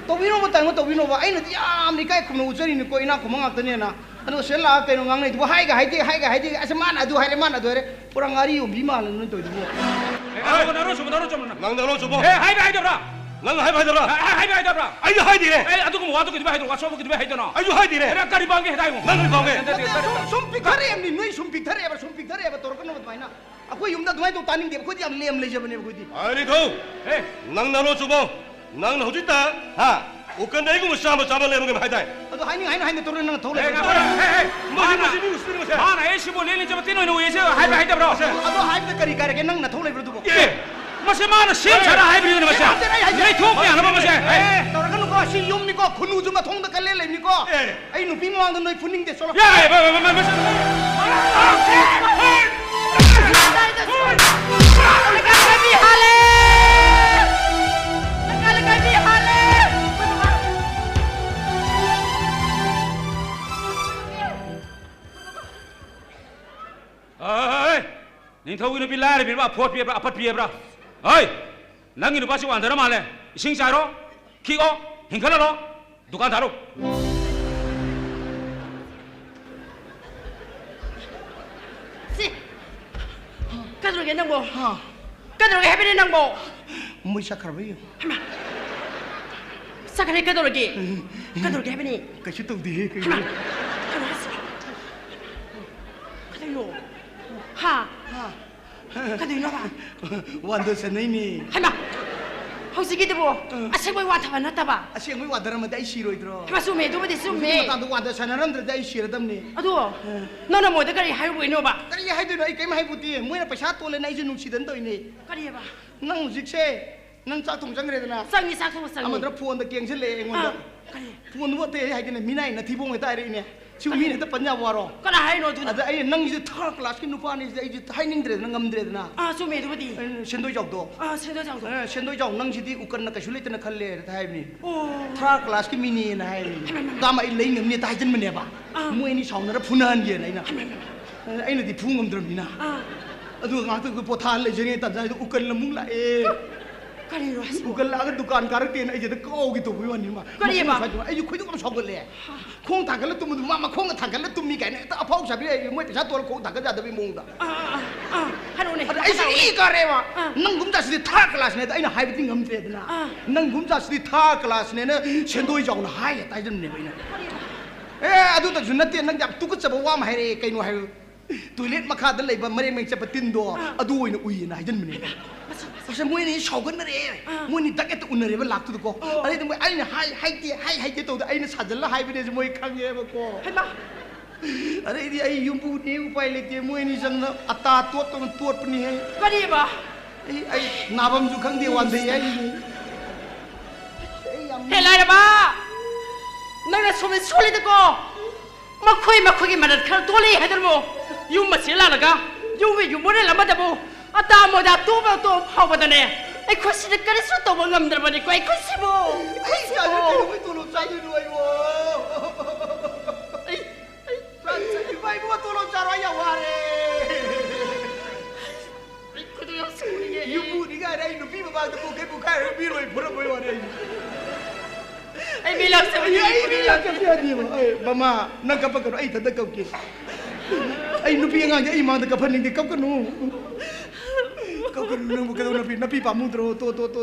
ꯇꯧꯕꯤꯅꯣꯕ, ꯇꯥꯏꯉꯣ, ꯇꯧꯕꯤꯅꯣꯕ꯫ ꯑꯩꯅꯗꯤ ꯌꯥꯝꯅ ꯏꯀꯥꯏ ꯈꯨꯝꯅ ꯎꯠꯆꯔꯤꯅꯤꯀꯣ, ꯏꯅꯥꯛ ꯈꯨꯟꯕ ꯉꯥꯛꯇꯅꯦꯅ꯫ ꯑꯗꯣ ꯁꯤꯗ ꯂꯥꯛꯑ ꯀꯩꯅꯣ ꯉꯥꯡꯅꯩꯗꯨꯕꯨ? ꯍꯥꯏꯒ ꯍꯥꯏꯗꯦ, ꯍꯥꯏꯒ ꯍꯥꯏꯗꯦ꯫ ꯑꯁ, ꯃꯥꯅ ꯑꯗꯨ ꯍꯥꯏꯔꯦ, ꯃꯥꯅ ꯑꯗꯨ ꯍꯥꯏꯔꯦ꯫ ꯄꯨꯔꯥ ꯉꯥꯔꯤ ꯌꯣꯟꯕꯤ ꯃꯥꯜꯂꯦ ꯅꯣꯏ ꯇꯧꯔꯤꯗꯨꯕꯨ꯫ ꯑꯦ, ꯅꯪ ꯅꯔꯣꯟ ꯆꯨꯝꯕ, ꯅꯔꯣꯟ ꯆꯨꯝꯕ, ꯅꯪ꯫ ꯅꯪ ꯅꯔꯣꯟ ꯆꯨꯝꯃꯣ꯫ ꯑꯦ, ꯍꯥꯏꯕ ꯍꯥꯏꯗꯕ꯭ꯔꯥ? ꯅꯪ ꯍꯥꯏꯕ ꯍꯥꯏꯗꯕ꯭ꯔꯥ? ꯑꯦ, ꯍꯥꯏꯕ ꯍꯥꯏꯗꯕ꯭ꯔꯥ? ꯑꯩꯁꯨ ꯍꯥꯏꯗꯦꯅꯦ꯫ ꯑꯦ, ꯑꯗꯨꯒꯨꯝꯕ ꯋꯥꯗꯨ ꯀꯩꯗꯧꯕꯩ ꯍꯥꯏꯗꯣꯏꯅꯣ? ꯋꯥꯆꯣꯠꯄ ꯀꯩꯗꯧꯕꯩ ꯍꯥꯏꯗꯣꯏꯅꯣ? ꯑꯩꯁꯨ ꯍꯥꯏꯗꯦꯅꯦ꯫ ꯑꯦ, ꯅꯪ ꯀꯔꯤ ꯄꯥꯝꯒꯦ ꯍꯥꯏꯗꯥꯏꯃꯣ? ꯅꯪ ꯀꯔꯤ ꯄꯥꯝꯒꯦ? ꯅꯠꯇꯦ, ꯅꯠꯇꯦ, ꯀꯔꯤ ꯁꯨꯝ, ꯁꯨꯝ ꯄꯤꯛꯊꯔꯛꯑꯦꯕꯅꯤ, ꯅꯣꯏ ꯁꯨꯝ ꯄꯤꯛꯊꯔꯛꯑꯦꯕ, ꯁꯨꯝ ꯄꯤꯛꯊꯔꯛꯑꯦꯕ ꯇꯧꯔꯛꯀꯅꯣ ꯑꯗꯨꯃꯥꯏꯅ꯫ ꯑꯩꯈꯣꯏ ꯌꯨꯝꯗ ꯑꯗꯨꯃꯥꯏꯅ ꯇꯧ ꯇꯥꯅꯤꯡꯗꯦꯕ꯫ ꯑꯩꯈꯣꯏꯗꯤ ꯌꯥꯝ ꯂꯦꯝ ꯂꯩꯖꯕꯅꯦꯕ ꯑꯩꯈꯣꯏꯗꯤ꯫ ꯑꯥ, ꯅꯤꯡꯊꯧ, ꯑꯦ, ꯅꯪ ꯅꯔꯣꯟ ꯆꯨꯝꯃꯣ꯫ ꯅꯪꯅ ꯍꯧꯖꯤꯛꯇ, ꯍꯥ, ꯎꯀꯟꯗ ꯑꯩꯒꯨꯝꯕ ꯆꯥꯝꯃ ꯆꯥꯝꯃ ꯂꯩꯕ ꯉꯝꯃꯤ ꯍꯥꯏꯗꯥꯏ? ꯑꯗꯣ ꯍꯥꯏꯅꯤꯡ ꯍꯥꯏꯅ ꯍꯥꯏꯅ ꯇꯧꯔꯦ, ꯅꯪ ꯊꯧ ꯑꯦ, ꯂꯩꯕ꯫ ꯉꯥꯏꯈꯣ, ꯑꯦ, ꯑꯦ, ꯃꯁꯤ, ꯃꯥꯅ, ꯃꯁꯤ, ꯃꯤ ꯎꯁꯤꯠꯇ꯭ꯔꯤ ꯃꯁꯦ꯫ ꯃꯥꯅ ꯑꯩꯁꯤꯕꯨ ꯂꯦꯡ ꯂꯦꯡꯖꯕ ꯇꯤꯟ ꯑꯣꯏꯅ ꯎꯏꯁꯦ ꯍꯥꯏꯕ ꯍꯩꯇꯕ꯭ꯔꯣ? ꯑꯗꯣ ꯍꯥꯏꯕꯗ ꯀꯔꯤ ꯀꯥꯏꯔꯒꯦ? ꯅꯪ ꯅꯊꯧ ꯂꯩꯕ꯭ꯔꯣ ꯑꯗꯨꯕꯨ? ꯑꯦ, ꯃꯁꯤ ꯃꯥꯅ ꯁꯦꯝ ꯁꯥꯔ ꯍꯥꯏꯕꯅꯤꯅ ꯃꯁꯦ꯫ ꯅꯠꯇꯦ, ꯑꯩ ꯍꯥꯏꯖꯦ꯫ ꯂꯩꯊꯣꯛꯄ ꯌꯥꯅꯕ ꯃꯁꯦ꯫ ꯑꯦ, ꯇꯧꯔꯛꯀꯅꯨꯀꯣ, ꯑꯁꯤ ꯌꯨꯝꯅꯤꯀꯣ, ꯈꯨꯟꯅꯨꯁꯨ ꯃꯊꯣꯡꯗ ꯀꯜꯂꯦ ꯂꯩꯕꯅꯤꯀꯣ꯫ ꯑꯦ꯫ ꯑꯩ ꯅꯨꯄꯤ ꯃꯃꯥꯡꯗ ꯅꯣꯏ ꯐꯨꯅꯤꯡꯗꯦ, ꯆꯠꯂꯣ꯫ ꯌꯥꯔꯦ, ꯃ-, ꯃ-, ꯃ-, ꯃ-, ꯃꯁꯦ꯫ ꯍꯣꯏ, ꯅꯤꯡꯊꯧꯒꯤ ꯅꯨꯄꯤ ꯂꯥꯏꯔꯕꯤꯔꯕ, ꯑꯐꯣꯠꯄꯤꯕ꯭ꯔꯥ, ꯑꯄꯠꯄꯤꯕ꯭ꯔꯥ? ꯍꯣꯏ, ꯅꯪꯒꯤ ꯅꯨꯄꯥꯁꯤ ꯋꯥꯟꯊꯔ ꯃꯥꯜꯂꯦ꯫ ꯏꯁꯤꯡ ꯆꯥꯏꯔꯣ, ꯈꯤꯛꯑꯣ, ꯍꯤꯡꯈꯠꯍꯜꯂꯣ, ꯗꯨꯀꯥꯟ ꯊꯥꯔꯨ꯫ ꯁꯤ, ꯀꯩꯗꯧꯔꯒꯦ ꯅꯪꯕꯣ? ꯍꯥ? ꯀꯩꯗꯧꯔꯒꯦ ꯍꯥꯏꯕꯅꯤ ꯅꯪꯕꯣ? ꯃꯣꯏ ꯆꯠꯈ꯭ꯔꯕ ꯌꯦꯡꯉꯨ꯫ ꯍꯩꯃꯥ! ꯆꯠꯈ꯭ꯔꯦ, ꯀꯩꯗꯧꯔꯒꯦ? ꯀꯩꯗꯧꯔꯒꯦ ꯍꯥꯏꯕꯅꯤ? ꯀꯩꯁꯨ ꯇꯧꯗꯦꯍꯦ, ꯀꯩꯅꯣ꯫ ꯍꯩꯃꯥ! ꯀꯩꯅꯣ ꯍꯥꯏꯁꯤꯕꯣ? ꯀꯩꯗꯧꯅꯣ? ꯍꯥ? ꯍꯥ? ꯀꯩꯗꯧꯅꯣꯕ? ꯋꯥꯟꯗ ꯁꯥꯟꯅꯩꯅꯦ꯫ ꯍꯩꯃꯥ! ꯍꯧꯖꯤꯛꯀꯤꯗꯨꯕꯨ ꯑꯁꯦꯡꯕꯩ ꯋꯥꯊꯕ ꯅꯠꯇꯕ? ꯑꯁꯦꯡꯕꯩ ꯋꯥꯊꯔꯝꯃꯗꯤ ꯑꯩ ꯁꯤꯔꯣꯏꯗ꯭ꯔꯣ? ꯍꯩꯃꯥ, ꯆꯨꯝꯃꯦ, ꯑꯗꯨꯕꯨꯗꯤ ꯆꯨꯝꯃꯦ꯫ ꯍꯧꯖꯤꯛꯀꯤ ꯃꯇꯥꯡꯗ ꯋꯥꯟꯗ ꯁꯥꯟꯅꯔꯝꯗ꯭ꯔꯗꯤ ꯑꯩ ꯁꯤꯔꯗꯝꯅꯤ꯫ ꯑꯗꯣ ꯅꯪꯅ ꯃꯣꯏꯗ ꯀꯔꯤ ꯍꯥꯏꯔꯨꯕꯩꯅꯣꯕ? ꯀꯔꯤ ꯍꯥꯏꯗꯣꯏꯅꯣ? ꯑꯩ ꯀꯔꯤꯝ ꯍꯥꯏꯕꯨꯗꯤ꯫ ꯃꯣꯏꯅ ꯄꯩꯁꯥ ꯇꯣꯜꯂꯦꯅ ꯑꯩꯁꯨ ꯅꯨꯡꯁꯤꯗꯅ ꯇꯧꯔꯤꯅꯦ꯫ ꯀꯔꯤꯑꯕ? ꯅꯪ ꯍꯧꯖꯤꯛꯁꯦ, ꯅꯪ ꯆꯥꯛ ꯊꯣꯡ ꯆꯪꯈ꯭ꯔꯦꯗꯅ? ꯆꯪꯉꯤ, ꯆꯥꯛ ꯊꯣꯡꯕ ꯆꯪꯉꯤ꯫ ꯑꯃꯗꯨꯅ ꯐꯣꯟꯗ ꯀꯦꯡꯁꯤꯜꯂꯛꯑꯦ ꯑꯩꯉꯣꯟꯗ꯫ ꯑꯥ, ꯀꯔꯤ? ꯐꯣꯟꯗꯨꯕꯨ ꯑꯇꯩ ꯑꯩ ꯍꯥꯏꯒꯦꯅꯦ, ꯃꯤꯅꯥꯏ ꯅꯊꯤꯕꯣꯡ ꯍꯦꯛꯇ ꯍꯥꯏꯔꯛꯏꯅꯦ꯫ ꯁꯤꯕꯨ ꯀꯔꯤ? ꯃꯤꯅ ꯍꯦꯛꯇ ꯄꯟ ꯌꯥꯕ ꯋꯥꯔꯣ? ꯀꯅꯥ ꯍꯥꯏꯔꯤꯅꯣ ꯑꯗꯨꯅ? ꯑꯗ ꯑꯩꯅ, "ꯅꯪꯁꯤꯗꯤ ꯊꯥꯔꯠ ꯀ꯭ꯂꯥꯁꯀꯤ ꯅꯨꯄꯥꯅꯤ" ꯁꯤꯗꯤ ꯑꯩꯁꯨ ꯍꯥꯏꯅꯤꯡꯗ꯭ꯔꯦꯗꯅ, ꯉꯝꯗ꯭ꯔꯦꯗꯅ꯫ ꯑꯥ, ꯆꯨꯝꯃꯦ ꯑꯗꯨꯕꯨꯗꯤ꯫ ꯑꯩꯅ, "ꯁꯦꯟꯗꯣꯏ ꯆꯥꯎꯗꯣ꯫ ꯑꯥ, ꯁꯦꯟꯗꯣꯏ ꯆꯥꯎꯗꯣ꯫ ꯑꯦ, ꯁꯦꯟꯗꯣꯏ ꯆꯥꯎ, ꯅꯪꯁꯤꯗꯤ ꯎꯀꯟꯅ ꯀꯩꯁꯨ ꯂꯩꯇꯅ ꯈꯜꯂꯦ" ꯍꯥꯏꯕꯅꯤ꯫ ꯑꯣ꯫ ꯊꯥꯔꯠ ꯀ꯭ꯂꯥꯁꯀꯤ ꯃꯤꯅꯦꯅ ꯍꯥꯏꯔꯤꯅꯤ꯫ ꯍꯩꯃꯥ, ꯍꯩꯃꯥ꯫ ꯀꯥꯃ ꯑꯩ ꯂꯩ ꯉꯝꯅꯤ ꯍꯦꯛꯇ ꯍꯥꯏꯖꯤꯟꯕꯅꯦꯕ꯫ ꯑꯥ꯫ ꯃꯣꯏ ꯑꯅꯤ ꯁꯥꯎꯅꯔ ꯐꯨꯅꯍꯟꯒꯦꯅ ꯑꯩꯅ꯫ ꯍꯩꯃꯥ, ꯍꯩꯃꯥ꯫ ꯑꯩꯅꯗꯤ ꯐꯨ ꯉꯝꯗ꯭ꯔꯕꯅꯤꯅ꯫ ꯑꯥ꯫ ꯑꯗꯨꯒ ꯉꯥꯏꯍꯥꯛꯇꯪ ꯄꯣꯊꯥꯍꯜ ꯂꯩꯖꯔꯤꯉꯩ ꯇꯥꯟꯖꯥꯁꯤꯗ ꯎꯀꯜ ꯑꯃꯨꯛ ꯂꯥꯛꯑꯦ꯫ ꯀꯔꯤꯅꯣ ꯍꯥꯏꯁꯤꯕꯣ? ꯎꯀꯜ ꯂꯥꯛꯑꯒ ꯗꯨꯀꯥꯟ ꯀꯥꯔꯛꯇꯦꯅ ꯑꯩꯁꯦ ꯍꯦꯛꯇ ꯀꯥꯎꯒꯦ ꯇꯧꯕꯒꯤ ꯋꯥꯅꯤ ꯃꯥ꯫ ꯀꯔꯤꯑꯕ? ꯃꯈꯣꯡ ꯁ꯭ꯋꯥꯏꯗ ꯑꯩꯁꯨ ꯈꯣꯏꯗꯧ ꯌꯥꯝ ꯁꯥꯎꯒꯠꯂꯦ꯫ ꯈꯣꯡ ꯊꯥꯡꯒꯠꯂ ꯇꯨꯝꯕꯗꯨ ꯃꯥ ꯃꯈꯣꯡꯅ ꯊꯥꯡꯒꯠꯂ ꯇꯨꯝꯃꯤ ꯀꯥꯏꯅ ꯍꯦꯛꯇ ꯑꯐꯥꯎ ꯁꯥꯕꯤ ꯂꯩꯔꯦ, ꯃꯣꯏ ꯄꯩꯁꯥ ꯇꯣꯜꯂ ꯈꯣꯡ ꯊꯥꯡꯒꯠ ꯌꯥꯗꯕꯒꯤ ꯃꯑꯣꯡꯗ꯫ ꯑꯥ, ꯑꯥ, ꯑꯥ, ꯑꯥ꯫ ꯍꯥꯏꯔꯛꯎꯅꯦ, ꯑꯗ ꯑꯩꯁꯨ ꯃꯈꯥ ꯇꯥꯔꯛꯎꯅꯦ꯫ ꯏ ꯀꯥꯔꯦꯕ꯫ ꯑꯥ꯫ ꯅꯪꯒꯨꯝꯖꯥꯁꯤꯗꯤ ꯊꯥꯔꯠ ꯀ꯭ꯂꯥꯁꯅꯦ, ꯑꯗ ꯑꯩꯅ ꯍꯥꯏꯕꯗꯤ ꯉꯝꯗ꯭ꯔꯦꯗꯅ꯫ ꯑꯥ꯫ ꯅꯪꯒꯨꯝꯖꯥꯁꯤꯗꯤ ꯊꯥꯔꯠ ꯀ꯭ꯂꯥꯁꯅꯦꯅ ꯁꯦꯟꯗꯣꯏ ꯆꯥꯎꯅ ꯍꯥꯏ ꯍꯦꯛꯇ ꯍꯥꯏꯖꯟꯕꯅꯦꯕ ꯑꯩꯅ꯫ ꯑꯦ, ꯑꯗꯨꯗꯁꯨ ꯅꯠꯇꯦ, ꯅꯪ ꯌꯥꯝ ꯇꯨꯀꯠꯆꯕ ꯋꯥ ꯑꯃ ꯍꯥꯏꯔꯛꯑꯦ꯫ ꯀꯩꯅꯣ ꯍꯥꯏꯌꯨ? ꯇꯣꯏꯂꯦꯠ ꯃꯈꯥꯗ ꯂꯩꯕ ꯃꯔꯦꯡ ꯃꯔꯦꯡ ꯆꯠꯄ ꯇꯤꯟꯗꯣ, ꯑꯥ꯫ ꯑꯗꯨ ꯑꯣꯏꯅ ꯎꯏꯌꯦꯅ ꯍꯥꯏꯖꯟꯕꯅꯦꯕ꯫ ꯃꯁꯤ, ꯃꯁꯤ꯫ ꯑꯁ, ꯃꯣꯏ ꯑꯅꯤ ꯁꯥꯎꯒꯠꯅꯔꯦ꯫ ꯑꯥ꯫ ꯃꯣꯏ ꯑꯅꯤ ꯗꯛ ꯍꯦꯛꯇ ꯎꯅꯔꯦꯕ ꯂꯥꯛꯇꯨꯗꯀꯣ꯫ ꯑꯣ꯫ ꯑꯗꯩꯗꯤ ꯃꯣꯏ, ꯑꯩꯅ ꯍꯥꯏ, ꯍꯥꯏꯗꯦ, ꯍꯥꯏ, ꯍꯥꯏꯗꯦ ꯇꯧꯗ ꯑꯩꯅ ꯁꯥꯖꯜꯂ ꯍꯥꯏꯕꯅꯦꯁꯦ ꯃꯣꯏ ꯈꯪꯉꯦꯕꯀꯣ꯫ ꯍꯩꯃꯥ! ꯑꯗꯩꯗꯤ ꯑꯩ ꯌꯨꯝꯕꯨꯅꯦ, ꯎꯄꯥꯏ ꯂꯩꯇꯦ, ꯃꯣꯏ ꯑꯅꯤ ꯆꯪꯅ ꯑꯇꯥ ꯇꯣꯠꯇꯧꯅ ꯇꯣꯠꯄꯅꯤꯍꯦ꯫ ꯀꯔꯤꯕ? ꯑꯩ, ꯑꯩ ꯅꯥꯕꯝꯁꯨ ꯈꯪꯗꯦ, ꯋꯥꯟꯊꯩ ꯍꯥꯏꯔꯤꯅꯦ꯫ ꯑꯩ ꯌꯥꯝ ꯍꯦ ꯂꯥꯏꯔꯕ! ꯅꯪꯅ ꯁꯣꯝꯗ ꯁꯣꯜꯂꯤꯗꯀꯣ꯫ ꯃꯈꯣꯏ ꯃꯈꯣꯏꯒꯤ ꯃꯔꯜ ꯈꯔ ꯇꯣꯜꯂꯤ ꯍꯥꯏꯗ꯭ꯔꯕꯣ? ꯌꯨꯝ ꯃꯁꯤꯗ ꯂꯥꯛꯂꯒ ꯌꯨꯝꯒꯤ ꯌꯨꯝꯕꯨꯔꯦꯜ ꯑꯃꯗꯕꯨ ꯑꯇꯥ ꯃꯣꯏꯗ ꯇꯣꯕ ꯇꯣ ꯐꯥꯎꯕꯗꯅꯦ, ꯑꯩꯈꯣꯏ ꯁꯤꯗ ꯀꯔꯤꯁꯨ ꯇꯧꯕ ꯉꯝꯗ꯭ꯔꯕꯅꯤꯀꯣ, ꯑꯩꯈꯣꯏ ꯁꯤꯕꯨ꯫ ꯑꯩ ꯆꯥꯁꯨ ꯀꯩꯗꯧꯕꯩ ꯇꯣꯂꯣꯞ ꯆꯥꯗꯣꯏꯅꯣ ꯑꯩꯕꯣ? ꯑꯩ, ꯑꯩ, ꯏꯃꯥ ꯏꯕꯨꯡꯉꯣ, ꯇꯣꯂꯣꯞ ꯆꯥꯔꯣ, ꯑꯩ ꯌꯥꯝ ꯋꯥꯔꯦ꯫ ꯑꯩ ꯈꯨꯗꯣꯡ ꯌꯥꯝ ꯁꯥꯎꯅꯤꯡꯉꯦ꯫ ꯌꯨꯝꯕꯨꯅꯤ ꯀꯥꯏꯅ ꯑꯩ ꯅꯨꯄꯤ ꯃꯃꯥꯡꯗ ꯄꯨꯡꯈꯩ ꯄꯨꯡꯈꯥꯏ ꯑꯣꯏꯔ ꯄꯤꯔꯣꯏ ꯐꯨꯔꯝꯕꯩ ꯋꯥꯅꯤ ꯑꯩ꯫ ꯑꯩ ꯃꯤ ꯂꯥꯛꯆꯕꯅꯤ꯫ ꯑꯩ, ꯑꯩ ꯃꯤ ꯂꯥꯛꯆꯕ ꯌꯥꯗꯦꯕ꯫ ꯑꯩ, ꯃꯃꯥ, ꯅꯪ ꯀꯞꯄꯛꯀꯅꯨ, ꯑꯩ ꯏꯊꯟꯇ ꯀꯞꯀꯦ꯫ ꯑꯩ ꯅꯨꯄꯤ ꯑꯉꯥꯡꯁꯦ ꯑꯩ ꯃꯥꯡꯗ ꯀꯞꯍꯟꯅꯤꯡꯗꯦ, ꯀꯞꯀꯅꯨ꯫ ꯀꯞꯀꯅꯨ, ꯅꯪꯕꯨ ꯀꯩꯗꯧ ꯅꯥꯄꯤ, ꯅꯥꯄꯤ ꯄꯥꯝꯃꯨꯗ꯭ꯔꯣ? ꯇꯣ, ꯇꯣ, ꯇꯣ꯫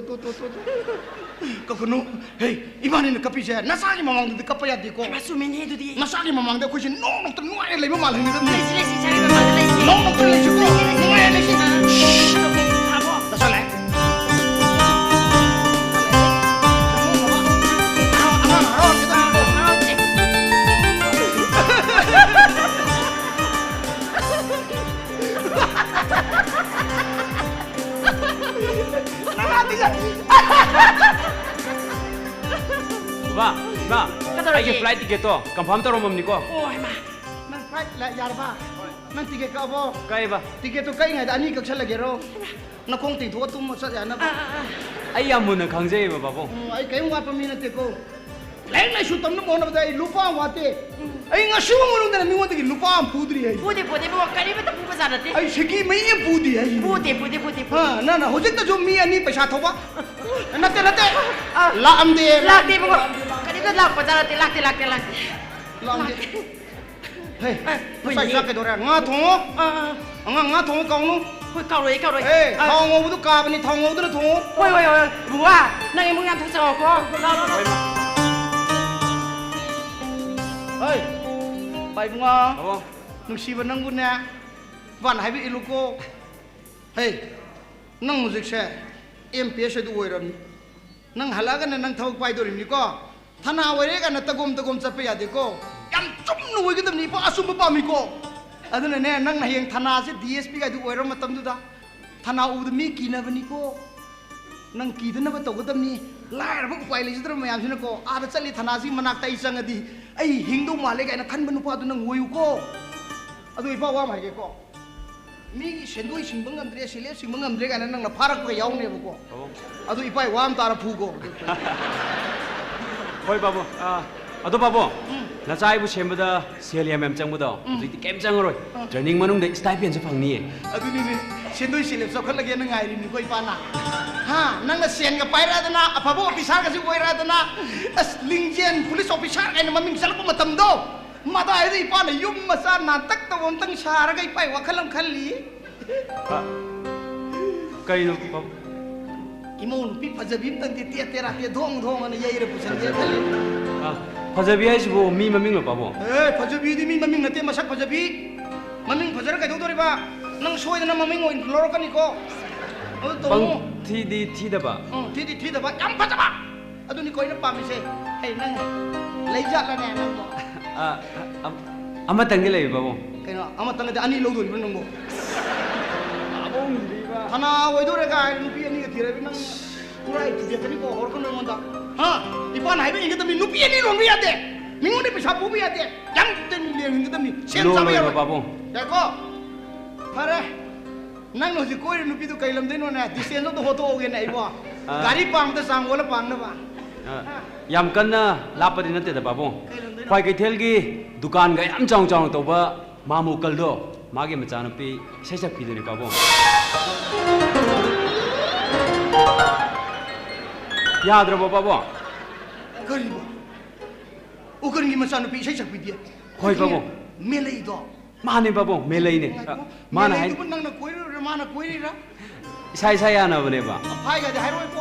ꯀꯞꯀꯅꯨ꯫ ꯍꯦ, ꯏꯕꯥꯅꯤꯅ ꯀꯞꯄꯤꯁꯦ ꯅꯆꯥꯒꯤ ꯃꯃꯥꯡꯗꯗꯤ ꯀꯞꯄ ꯌꯥꯗꯦꯀꯣ꯫ ꯍꯩꯃꯥ, ꯆꯨꯝꯃꯤꯅꯦ ꯑꯗꯨꯗꯤ꯫ ꯅꯆꯥꯒꯤ ꯃꯃꯥꯡꯗ ꯑꯩꯈꯣꯏꯁꯦ ꯅꯣꯛ ꯅꯣꯛꯇ ꯅꯨꯡꯉꯥꯏꯅ ꯂꯩꯕ ꯃꯥꯜꯍꯟꯒꯗꯕꯅꯤ꯫ ꯂꯩꯁꯤ, ꯂꯩꯁꯤ, ꯏꯆꯥꯒꯤ ꯃꯃꯥꯡꯗ ꯂꯩꯁꯤ꯫ ꯅꯣꯛ ꯅꯣꯛꯇ ꯂꯩꯁꯤꯀꯣ꯫ ꯂꯩꯁꯤ, ꯂꯩꯁꯤ꯫ ꯅꯨꯡꯉꯥꯏꯅ ꯂꯩꯁꯤ꯫ ꯑꯥ, ꯁꯤ, ꯇꯥꯃꯣ꯫ ꯇꯥꯁꯜꯂꯦ꯫ ꯑꯉꯥꯡ ꯍꯔꯥꯎꯍꯟꯒꯗꯕꯅꯤꯀꯣ꯫ ꯍꯔꯥꯎꯁꯦ꯫ ꯕꯥ, ꯕꯥ, ꯀꯩꯗꯧꯔꯒꯦ? ꯑꯩꯒꯤ flight ticketꯇꯣ confirm ꯇꯧꯔꯝꯃꯕꯅꯤꯀꯣ꯫ ꯑꯣ, ꯍꯩꯃꯥ꯫ ꯅꯪ flight ꯂ-, ꯌꯥꯔꯕ? ꯅꯪ ticket ꯀꯛꯑꯕꯣ? ꯀꯛꯑꯦꯕ꯫ Ticketꯇꯣ ꯀꯛꯏꯉꯩꯗ ꯑꯅꯤ ꯀꯛꯁꯜꯂꯒꯦꯔꯣ? ꯅꯈꯣꯡ ꯇꯤꯡꯊꯣꯛꯑ ꯇꯨꯝꯃ ꯆꯠ ꯌꯥꯅꯕ꯫ ꯑꯥ, ꯑꯥ, ꯑꯥ꯫ ꯑꯩ ꯌꯥꯝ ꯃꯨꯟꯅ ꯈꯪꯖꯩꯌꯦꯕ, ꯄꯥꯕꯨꯡ꯫ ꯎꯝ, ꯑꯩ ꯀꯔꯤꯝ ꯋꯥꯠꯄ ꯃꯤ ꯅꯠꯇꯦꯀꯣ꯫ ꯂꯥꯏꯔꯤꯛ ꯂꯥꯏꯁꯨ ꯇꯝꯅꯕ ꯍꯣꯠꯅꯕꯗ ꯑꯩ ꯂꯨꯄꯥ ꯑꯃ ꯋꯥꯠꯇꯦ꯫ ꯎꯝ꯫ ꯑꯩ ꯉꯁꯤꯐꯥꯎ ꯃꯅꯨꯡꯗ ꯃꯤꯉꯣꯟꯗꯒꯤ ꯂꯨꯄꯥ ꯑꯃ ꯄꯨꯗ꯭ꯔꯤ ꯑꯩ꯫ ꯄꯨꯗꯦ, ꯄꯨꯗꯦ, ꯏꯕꯨꯡꯉꯣ, ꯀꯔꯤꯃꯠꯇ ꯄꯨꯕ ꯖꯥꯠ ꯅꯠꯇꯦ꯫ ꯑꯩ ꯁꯤꯀꯤ ꯃꯩ ꯑꯃ ꯄꯨꯗꯦ ꯑꯩ꯫ ꯄꯨꯗꯦ, ꯄꯨꯗꯦ, ꯄꯨꯗꯦ, ꯄꯨꯗꯦ꯫ ꯑꯥ, ꯅꯪ, ꯅꯪ ꯍꯧꯖꯤꯛꯇꯁꯨ ꯃꯤ ꯑꯅꯤ ꯄꯩꯁꯥ ꯊꯧꯕ꯫ ꯅꯠꯇꯦ, ꯅꯠꯇꯦ꯫ ꯑꯥ꯫ ꯂꯥꯛꯑꯝꯗꯦ, ꯂꯥꯛꯇꯦ, ꯂꯥꯛꯑꯝꯗꯦ, ꯏꯕꯨꯡꯉꯣ꯫ ꯂꯥꯛꯑꯝꯗꯦ, ꯂꯥꯛꯑꯝꯗꯦ꯫ ꯀꯔꯤꯝꯇ ꯂꯥꯛꯄ ꯖꯥꯠ ꯅꯠꯇꯦ, ꯂꯥꯛꯇꯦ, ꯂꯥꯛꯇꯦ, ꯂꯥꯛꯇꯦ꯫ ꯂꯥꯛꯑꯝꯗꯦ꯫ ꯂꯥꯛꯇꯦ꯫ ꯍꯦ, ꯑ, ꯉꯁꯥꯏ ꯍꯣꯏꯅꯦ꯫ ꯆꯥꯛ ꯀꯩꯗꯧꯔꯦ? ꯉꯥ ꯊꯣꯡꯉꯣ꯫ ꯑꯥ, ꯑꯥ꯫ ꯑꯉꯥꯡ ꯉꯥ ꯊꯣꯡꯉꯣ ꯀꯥꯎꯅꯨ꯫ ꯍꯣꯏ, ꯀꯥꯎꯔꯣꯏ, ꯀꯥꯎꯔꯣꯏ꯫ ꯑꯦ, ꯑꯥ꯫ ꯊꯥꯎ ꯉꯧꯕꯗꯨ ꯀꯥꯕꯅꯤ, ꯊꯥꯎ ꯉꯧꯗꯅ ꯊꯣꯡꯉꯣ꯫ ꯍꯣꯏ, ꯍꯣꯏ, ꯍꯣꯏ꯫ ꯕꯨꯕꯥ, ꯅꯪ ꯏꯃꯨꯡ ꯌꯥꯝ ꯊꯣꯛꯆꯔꯛꯑꯣꯀꯣ꯫ ꯂꯥꯛꯑꯣ, ꯂꯥꯛꯑꯣ, ꯂꯥꯛꯑꯣ꯫ ꯍꯣꯏ, ꯄꯥꯏꯕꯨꯡꯉꯣ꯫ ꯑꯕꯣ꯫ ꯅꯨꯡꯁꯤꯕ ꯅꯪꯕꯨꯅꯦ, ꯕꯥꯅ ꯍꯥꯏꯕ ꯏꯜꯂꯨꯀꯣ꯫ ꯍꯦ, ꯅꯪ ꯍꯧꯖꯤꯛꯁꯦ M P S ꯑꯗꯨ ꯑꯣꯏꯔꯕꯅꯤ꯫ ꯅꯪ ꯍꯜꯂꯛꯑꯒꯅ ꯅꯪ ꯊꯕꯛ ꯄꯥꯏꯗꯣꯔꯤꯕꯅꯤꯀꯣ꯫ ꯊꯅꯥ ꯑꯣꯏꯔꯦ ꯀꯥꯏꯅ ꯇꯒꯣꯝ ꯇꯒꯣꯝ ꯆꯠꯄ ꯌꯥꯗꯦꯀꯣ꯫ ꯌꯥꯝ ꯆꯨꯝꯅ ꯑꯣꯏꯒꯗꯕꯅꯤ ꯏꯄꯥ, ꯑꯆꯨꯝꯕ ꯄꯥꯝꯃꯤꯀꯣ꯫ ꯑꯗꯨꯅꯅꯦ, ꯅꯪ ꯍꯌꯦꯡ ꯊꯅꯥꯁꯦ D S P ꯀꯥꯏꯗꯨ ꯑꯣꯏꯔ ꯃꯇꯝꯗꯨꯗ ꯊꯅꯥ ꯎꯕꯗ ꯃꯤ ꯀꯤꯅꯕꯅꯤꯀꯣ꯫ ꯅꯪ ꯀꯤꯗꯅꯕ ꯇꯧꯒꯗꯕꯅꯤ꯫ ꯂꯥꯏꯔꯕ ꯎꯄꯥꯏ ꯂꯩꯖꯗ꯭ꯔꯕ ꯃꯌꯥꯝꯁꯤꯅꯀꯣ, ꯑꯥꯗ ꯆꯠꯂꯤ ꯊꯅꯥꯁꯤꯒꯤ ꯃꯅꯥꯛꯇ ꯑꯩ ꯆꯪꯉꯗꯤ ꯑꯩ ꯍꯤꯡꯗꯧ ꯃꯥꯜꯂꯦ ꯀꯥꯏꯅ ꯈꯟꯕ ꯅꯨꯄꯥꯗꯨ ꯅꯪ ꯑꯣꯏꯌꯨꯀꯣ꯫ ꯑꯗꯨ ꯏꯄꯥ ꯋꯥ ꯑꯃ ꯍꯥꯏꯒꯦꯀꯣ꯫ ꯃꯤꯒꯤ ꯁꯦꯟꯗꯣꯏ ꯁꯤꯡꯕ ꯉꯝꯗ꯭ꯔꯦ, ꯁꯦꯜꯂꯦꯞ ꯁꯤꯡꯕ ꯉꯝꯗ꯭ꯔꯦ ꯀꯥꯏꯅ ꯅꯪꯅ ꯐꯥꯔꯛꯄꯒ ꯌꯥꯎꯅꯦꯕꯀꯣ꯫ ꯑꯣ꯫ ꯑꯗꯨ ꯏꯄꯥ ꯏ ꯋꯥ ꯑꯃ ꯇꯥꯔ ꯐꯨꯀꯣ꯫ ꯍꯣꯏ ꯕꯥꯕꯨ꯫ ꯑꯥ, ꯑꯗꯣ ꯕꯥꯕꯨ, ꯎꯝ꯫ ꯅꯆꯥ ꯑꯩꯕꯨ ꯁꯦꯝꯕꯗ ꯁꯦꯜ ꯌꯥꯝ ꯌꯥꯝ ꯆꯪꯕꯗꯣ ꯎꯝ꯫ ꯍꯧꯖꯤꯛꯇꯤ ꯀꯩꯝ ꯆꯪꯉꯔꯣꯏ꯫ ꯑꯥ꯫ Training ꯃꯅꯨꯡꯗ stipendꯁꯨ ꯐꯪꯅꯤꯌꯦ꯫ ꯑꯗꯨꯅꯤꯅꯦ, ꯁꯦꯟꯗꯣꯏ ꯁꯦꯜꯂꯦꯞ ꯆꯥꯎꯈꯠꯂꯒꯦꯅ ꯉꯥꯏꯔꯤꯅꯤꯀꯣ ꯏꯄꯥꯅ꯫ ꯍꯥ, ꯅꯪꯅ ꯁꯦꯟꯒ ꯄꯥꯏꯔꯛꯑꯗꯅ, ꯑꯐꯕ officerꯒꯁꯨ ꯑꯣꯏꯔꯛꯑꯗꯅ, ꯑꯁ, ꯂꯤꯡꯖꯦꯜ police officer ꯀꯥꯏꯅ ꯃꯃꯤꯡ ꯆꯠꯂꯛꯄ ꯃꯇꯝꯗꯣ, ꯃꯗꯥꯏꯗ ꯏꯄꯥꯅ ꯌꯨꯝ ꯃꯆꯥ ꯅꯥꯟꯇꯛ ꯇꯧꯕ ꯑꯝꯇꯪ ꯁꯥꯔꯒ ꯏꯄꯥ ꯋꯥꯈꯜ ꯑꯃ ꯈꯜꯂꯤ꯫ ꯑ, ꯀꯩꯅꯣ ꯄꯥꯕꯨꯡ? ꯏꯃꯧ ꯅꯨꯄꯤ ꯐꯖꯕꯤ ꯑꯝꯇꯪꯗꯤ ꯇꯦꯠ ꯇꯦꯔꯥ ꯇꯦꯠ ꯙꯣꯡ ꯙꯣꯡ ꯑꯅ ꯌꯩꯔ ꯄꯨꯁꯟꯒꯦ ꯈꯜꯂꯤ꯫ ꯑ, ꯐꯖꯕꯤ ꯍꯥꯏꯁꯤꯕꯨ ꯃꯤ ꯃꯃꯤꯡꯂꯣ ꯄꯥꯕꯨꯡ? ꯑꯦ, ꯐꯖꯕꯤꯗꯤ ꯃꯤ ꯃꯃꯤꯡ ꯅꯠꯇꯦ, ꯃꯁꯛ ꯐꯖꯕꯤ꯫ ꯃꯃꯤꯡ ꯐꯖꯔ ꯀꯩꯗꯧꯗꯣꯔꯤꯕ? ꯅꯪ ꯁꯣꯏꯗꯅ ꯃꯃꯤꯡ ꯑꯣꯏꯅ ꯂꯧꯔꯛꯀꯅꯤꯀꯣ꯫ ꯑꯗꯨ ꯇꯧꯅꯨ꯫ ꯄꯪ ꯊꯤꯗꯤ ꯊꯤꯗꯕ꯫ ꯎꯝ, ꯊꯤꯗꯤ ꯊꯤꯗꯕ, ꯌꯥꯝ ꯐꯖꯕ꯫ ꯑꯗꯨꯅꯤꯀꯣ ꯑꯩꯅ ꯄꯥꯝꯃꯤꯁꯦ꯫ ꯍꯩ, ꯅꯪ ꯂꯩꯖꯥꯠꯂꯅꯦ ꯅꯪꯕꯣ? ꯑ, ꯑ, ꯑꯃꯇꯪꯗꯤ ꯂꯩꯌꯦ ꯄꯥꯕꯨꯡ꯫ ꯀꯩꯅꯣ, ꯑꯃꯇꯪꯗꯤ ꯑꯅꯤ ꯂꯧꯗꯣꯔꯤꯕ꯭ꯔꯥ ꯅꯪꯕꯣ? ꯄꯥꯕꯨꯡꯁꯤꯗꯤꯕ꯫ ꯊꯅꯥ ꯑꯣꯏꯗꯣꯔꯦ ꯀꯥꯏ ꯅꯨꯄꯤ ꯑꯅꯤꯒ ꯊꯤꯔꯕꯤ ꯅꯪ? ꯄꯨꯔꯥ ꯑꯩ ꯊꯨꯗꯦꯛꯀꯅꯤꯀꯣ, ꯍꯧꯔꯛꯀꯅꯨ ꯑꯩꯉꯣꯟꯗ꯫ ꯍꯥ? ꯏꯄꯥꯅ ꯍꯥꯏꯕ ꯏꯟꯒꯗꯕꯅꯤ, ꯅꯨꯄꯤ ꯑꯅꯤ ꯂꯣꯟꯕ ꯌꯥꯗꯦ꯫ ꯃꯤꯉꯣꯟꯗ ꯄꯩꯁꯥ ꯄꯨꯕ ꯌꯥꯗꯦ꯫ ꯌꯥꯝ ꯇꯦꯟ ꯂꯦꯡꯍꯟꯒꯗꯕꯅꯤ꯫ ꯁꯦꯟ ꯂꯣꯟ ꯆꯥꯕ ꯂꯣꯏꯕ ꯌꯥꯔꯣꯏ꯫ ꯄꯥꯕꯨꯡ꯫ ꯌꯥꯏꯀꯣ? ꯐꯔꯦ꯫ ꯅꯪꯅ ꯍꯧꯖꯤꯛ ꯀꯣꯏꯔꯤꯕ ꯅꯨꯄꯤꯗꯨ ꯀꯩ ꯂꯝꯗꯩꯅꯣꯅꯦ? Distance ꯑꯝꯇ ꯍꯣꯠꯇꯣꯛꯍꯧꯒꯦꯅꯦ ꯑꯩꯕꯣ꯫ ꯑꯥ꯫ ꯒꯥꯔꯤ ꯄꯥꯡꯗ ꯆꯥꯡ ꯍꯣꯜꯂ ꯄꯥꯡꯅꯕ꯫ ꯑꯥ꯫ ꯌꯥꯝ ꯀꯟꯅ ꯂꯥꯞꯄꯗꯤ ꯅꯠꯇꯦꯗ ꯄꯥꯕꯨꯡ꯫ ꯀꯩ ꯂꯝꯗꯩꯅꯣ? ꯈ꯭ꯋꯥꯏ ꯀꯩꯊꯦꯜꯒꯤ ꯗꯨꯀꯥꯟꯒ ꯌꯥꯝ ꯆꯥꯎ ꯆꯥꯎꯅ ꯇꯧꯕ ꯃꯥꯃꯨ ꯀꯜꯗꯣ, ꯃꯥꯒꯤ ꯃꯆꯥꯅꯨꯄꯤ ꯏꯁꯩ ꯁꯛꯄꯤꯗꯨꯅꯤ ꯄꯥꯕꯨꯡ꯫ ꯌꯥꯗ꯭ꯔꯕꯣ ꯄꯥꯕꯨꯡ? ꯀꯔꯤꯕꯣ? ꯎꯀꯜꯒꯤ ꯃꯆꯥꯅꯨꯄꯤ ꯏꯁꯩ ꯁꯛꯄꯤꯗꯤ? ꯍꯣꯏ, ꯄꯥꯕꯨꯡ꯫ ꯃꯦꯂꯩꯗꯣ? ꯃꯥꯅꯦ ꯄꯥꯕꯨꯡ, ꯃꯦꯂꯩꯅꯦ꯫ ꯉꯥꯏꯈꯣ, ꯃꯥꯅ ꯍꯥꯏ- ꯃꯦꯂꯩꯗꯨꯕꯨ ꯅꯪꯅ ꯀꯣꯏꯔꯨꯔꯤꯔꯥ, ꯃꯥꯅ ꯀꯣꯏꯔꯤꯔꯥ? ꯏꯁꯥ ꯏꯁꯥ ꯌꯥꯅꯕꯅꯦꯕ꯫ ꯐꯥꯏꯒꯗꯤ ꯍꯥꯏꯔꯣꯏꯀꯣ?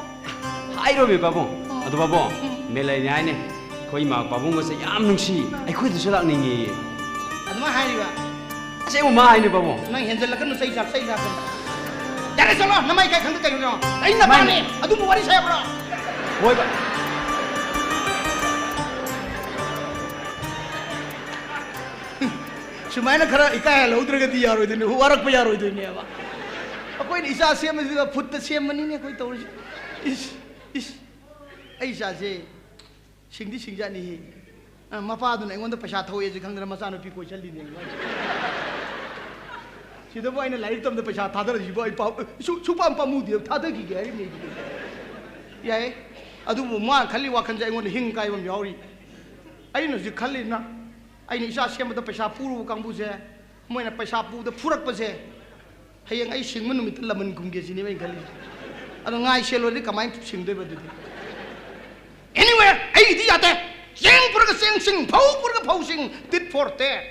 ꯍꯥꯏꯔꯣꯏꯃꯤ ꯄꯥꯕꯨꯡ꯫ ꯑꯣ꯫ ꯑꯗꯣ ꯄꯥꯕꯨꯡ, ꯎꯝ꯫ ꯃꯦꯂꯩꯅꯦ ꯍꯥꯏꯅꯦ꯫ ꯑꯩꯈꯣꯏ ꯏꯃꯥ ꯄꯥꯕꯨꯡꯒꯁꯦ ꯌꯥꯝ ꯅꯨꯡꯁꯤ, ꯑꯩꯈꯣꯏꯗꯁꯨ ꯂꯥꯛꯅꯤꯡꯉꯦꯌꯦ꯫ ꯑꯗꯨꯃꯥꯏ ꯍꯥꯏꯔꯤꯕ? ꯑꯁꯦꯡꯕ ꯃꯥ ꯍꯥꯏꯅꯦ ꯄꯥꯕꯨꯡ꯫ ꯅꯪ ꯍꯦꯟꯖꯜꯂꯛꯀꯅꯨ, ꯆꯩ ꯆꯥ-, ꯆꯩ ꯆꯥꯔꯛꯀꯅꯤ꯫ ꯌꯥꯔꯦ, ꯆꯠꯂꯣ, ꯅꯃꯥꯏ ꯏꯀꯥꯏ ꯈꯪꯗ ꯀꯩꯅꯣ? ꯑꯩ ꯅꯄꯥꯅꯦ, ꯃꯥꯅꯦ꯫ ꯑꯗꯨꯝꯕ ꯋꯥꯔꯤ ꯁꯥ ꯌꯥꯕ꯭ꯔꯣ? ꯍꯣꯏꯕ꯫ ꯁꯨꯃꯥꯏꯅ ꯈꯔ ꯏꯀꯥꯏ ꯍꯜꯍꯧꯗ꯭ꯔꯒꯗꯤ ꯌꯥꯔꯣꯏꯗꯣꯏꯅꯤ, ꯋꯥꯔꯛꯄ ꯌꯥꯔꯣꯏꯗꯣꯏꯅꯦꯕ꯫ ꯑꯩꯈꯣꯏꯅ ꯏꯆꯥ ꯁꯦꯝꯕꯁꯤꯗ ꯐꯨꯠꯇ ꯁꯦꯝꯕꯅꯤꯅꯦ ꯑꯩꯈꯣꯏ ꯇꯧꯔꯤꯁꯦ꯫ ꯏꯁ, ꯏꯁ, ꯑꯩ ꯏꯆꯥꯁꯦ ꯁꯤꯡꯗꯤ ꯁꯤꯡꯖꯥꯠꯅꯤꯍꯦ꯫ ꯑ, ꯃꯄꯥꯗꯨꯅ ꯑꯩꯉꯣꯟꯗ ꯄꯩꯁꯥ ꯊꯧꯑꯦꯁꯦ ꯈꯪꯗꯅ ꯃꯆꯥꯅꯨꯄꯤ ꯀꯣꯏꯁꯜꯂꯤꯅꯦ꯫ ꯁꯤꯗꯕꯨ ꯑꯩꯅ ꯂꯥꯏꯔꯤꯛ ꯇꯝꯕꯗ ꯄꯩꯁꯥ ꯊꯥꯗꯔꯤꯁꯤꯕꯨ ꯑꯩ ꯄꯥꯎ, ꯁꯨ-, ꯁꯨꯄꯥꯝ ꯄꯥꯝꯃꯨꯗꯦꯕ, ꯊꯥꯗꯈꯤꯒꯦ ꯍꯥꯏꯔꯤꯕꯅꯦ ꯑꯩꯗꯤ꯫ ꯌꯥꯏꯌꯦ꯫ ꯑꯗꯨꯕꯨ ꯃꯥꯅ ꯈꯜꯂꯤ ꯋꯥꯈꯜꯁꯦ ꯑꯩꯉꯣꯟꯗ ꯍꯤꯡ ꯀꯥꯏꯕ ꯑꯃ ꯌꯥꯎꯔꯤ꯫ ꯑꯩꯅ ꯍꯧꯖꯤꯛ ꯈꯜꯂꯤꯅ, ꯑꯩꯅ ꯏꯆꯥ ꯁꯦꯝꯕꯗ ꯄꯩꯁꯥ ꯄꯨꯔꯨꯕ ꯀꯥꯡꯕꯨꯁꯦ, ꯃꯣꯏꯅ ꯄꯩꯁꯥ ꯄꯨꯕꯗ ꯐꯨꯔꯛꯄꯁꯦ, ꯍꯌꯦꯡ ꯑꯩ ꯁꯤꯡꯕ ꯅꯨꯃꯤꯠꯇ ꯂꯃꯟ ꯈꯨꯝꯒꯦ ꯁꯤꯅꯦꯕ ꯑꯩꯅ ꯈꯜꯂꯤꯁꯦ꯫ ꯑꯗꯣ ꯉꯥꯏ ꯁꯦꯜꯂꯣꯗꯤ ꯀꯃꯥꯏꯅ ꯁꯤꯡꯗꯣꯏꯕ ꯑꯗꯨꯗꯤ? Anyway, ꯑꯩꯒꯤꯗꯤ ꯌꯥꯗꯦ꯫ ꯆꯦꯡ ꯄꯨꯔꯒ ꯆꯦꯡꯁꯤꯡ, ꯐꯧ ꯄꯨꯔꯒ ꯐꯧꯁꯤꯡ, tit for tat꯫